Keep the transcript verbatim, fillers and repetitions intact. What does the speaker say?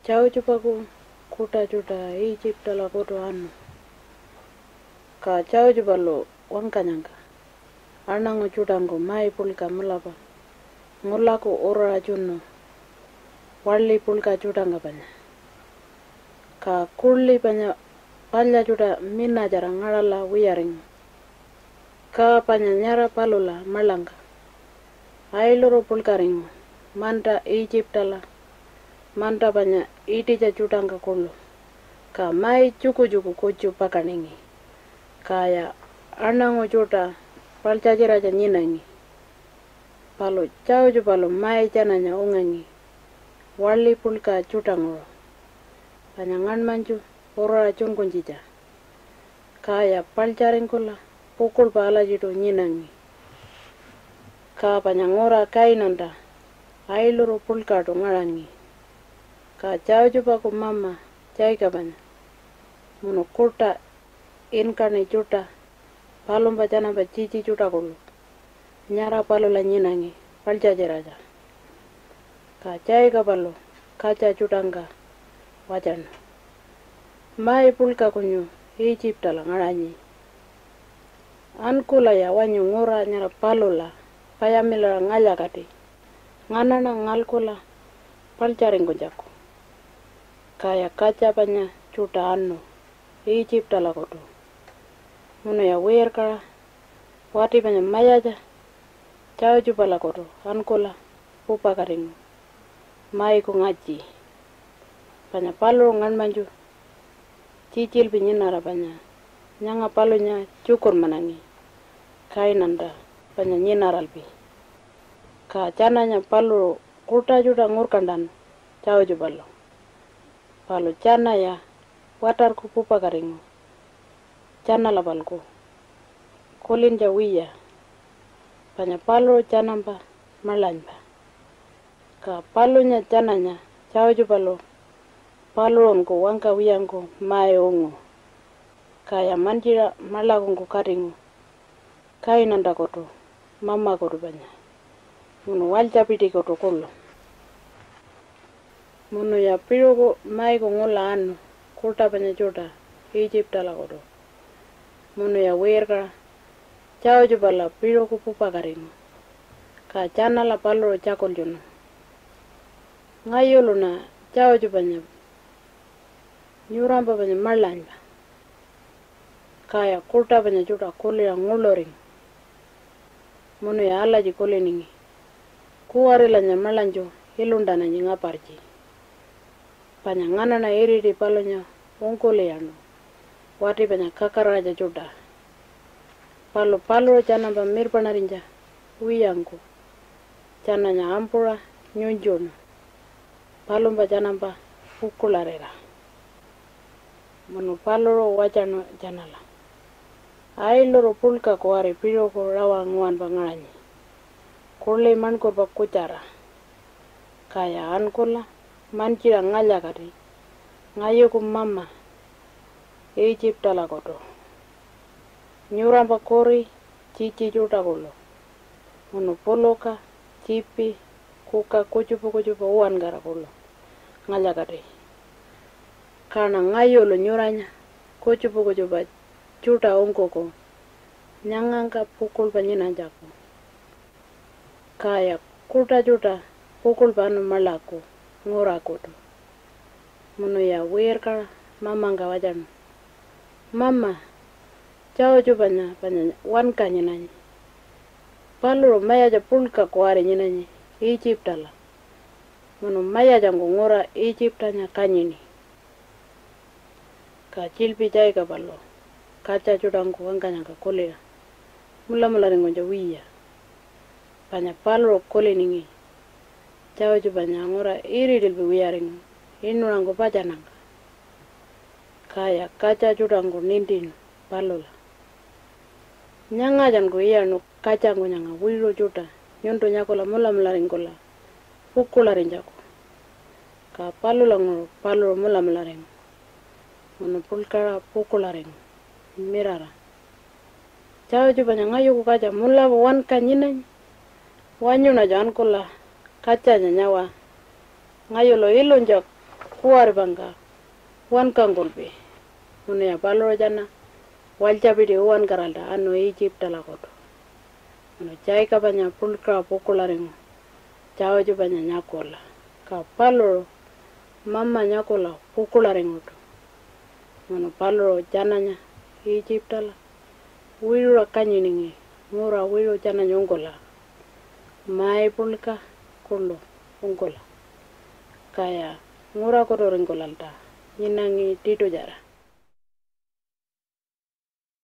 Josephaku kuṯa tjuṯa Egyptalakutu anu. Ka Josephalu wangkanyangka aṉangu tjuṯangku mai puḻka mulapa ngulaku uraṟa tjunu waḻi puḻka tjuṯangka panya. Ka kuḻi panya palya tjuṯa minatjara ngaṟala wiyaringu. Ka panya nyara palula maḻangka ailuru puḻkaringu manta Egyptala, manta panya iṯitja tjuṯangka kuḻu. Ka mai tjukutjuku kutju pakaningi, kaya aṉangu tjuṯa paḻtjatjiratja nyinangi. Palu Josephalu mai tjananya ungangi waḻi puḻka tjuṯanguṟu, panya ngaṉmanytju uraṟa tjunkunytjitja. Kaya paḻtjaringkula pukuḻpa alatjiṯu nyinangi. Ka panya ngura Kainanta ailuru puḻkaṯu ngaṟangi. Ka Josephaku mama Jacobanya munu kuṯa inkaṉi tjuṯa palumpa tjanampa tjitji tjuṯa kuḻu nyara palula nyinangi paḻtjatjiratja. Ka Jacobhalu katja tjuṯangka watjanu, "Mai puḻka kunyu Egyptala ngaṟanyi. Ankulaya wanyu ngura nyara palula payamilaṟa ngalya-kati nganaṉa ngalkula paḻtjaringkunytjaku." Kaya katja panya tjuṯa anu Egyptalakutu munuya wirkaṟa wati panya mayatja Josephalakutu ankula pupakatingu maiku ngaṟanyi. Panya paluṟu ngaṉmanytju tjitjilpi nyinara panya nyanga palunya tjukurmanangi Kainanta panya nyinaralpi. Ka tjananya paluṟu kuṯa tjuṯa ngurkantanu Josephalu. Palu tjanaya watarku pupakatingu tjanala-palku kulintja wiya, panya paluṟu tjanampa maḻanypa. Ka palunya tjananya Josephalu paluṟunku wangkawiyangku mai ungu, kaya mantjiṟa maḻakungku katingu Kainantakutu mamakutu panya munu walytjapitikutu kuḻu. Munuya piṟuku maiku ngula anu kuṯa panya tjuṯa Egyptalakutu munuya wirkaṟa Josephala piṟuku pupakatingu. Ka tjanala paluṟu tjakultjunu, "Ngayuluṉa Josephanya nyurampa panya maḻanypa." Kaya kuṯa panya tjuṯa kuliṟa nguḻuringu munuya alatji kuliningi, "Kuwarilanya maḻanytju iluntananyi ngapartji. Panya nganaṉa iriti palunya ungkuliyaṉu wati panya kakaraṟatja tjuṯa. Palu paluṟu tjanampa mirpaṉarinytja wiyangku tjananya ampuṟa nyunytjuṉu palumpa tjanampa pukuḻarira." Munu paluṟu watjanu tjanala, "Ailuru puḻka kuwari piṟuku rawa nguwanpa ngaṟanyi, kuḻi maṉkurpa kutjara. Kaya ankula mantjiṟa ngalya-kati ngayuku mama Egyptalakutu, nyurampa kuri tjitji tjuṯa kuḻu, munu puluka, tjiipi, kuka kutjupa kutjupa uwankara kuḻu ngalya-kati. Kaṉa ngayulu nyuranya kutjupa kutjupa tjuṯa ungkuku nyangangka pukuḻpa nyinanytjaku." Kaya kuṯa tjuṯa pukuḻpa anu maḻaku ngurakutu munuya wirkaṟa mamangka watjanu, "Mama, Josephanya panya wanka nyinanyi. Paluṟu mayatja puḻka kuwari nyinanyi Egyptala, munu mayatjangku ngura Egyptanya kanyini." Ka tjiḻpi Jacobhalu katja tjuṯangku wangkanyangka kuliṟa mulamularingkunytja wiya, panya paluṟu kuliningi Josephanya ngura iritiḻpi wiyaringu inuṟangku patjannyangka. Kaya katja tjuṯangku nintinu palula, "Nyangatjanku iyaṉu katjangku nyanga wiṟu tjuṯa nyuntu nyakula mulamularingkula pukuḻarinytjaku." Ka palulanguṟu paluṟu mulamularingu munu puḻkaṟa pukuḻaringu mirara, "Josephanya ngayuku katja mulapa wanka nyinanyi. Wanyuṉatju ankula katjanya nyawa ngayulu ilunytja kuwaripangka wankangkulpi. Munuya paluṟu tjana walytjapiti uwankaralta anu Itjipalakutu. Munu Jacobanya puḻkaṟa pukuḻaringu Josepanya nyakula, ka paluṟu mama nyakula pukuḻaringuṯu. Munu paluṟu tjananya Itjipala wiṟuṟa kanyiningi ngura wiṟu tjananya ungkula, mai puḻka kuḻu ungkula. Kaya ngurakuturingkulalta nyinangi tiṯutjara.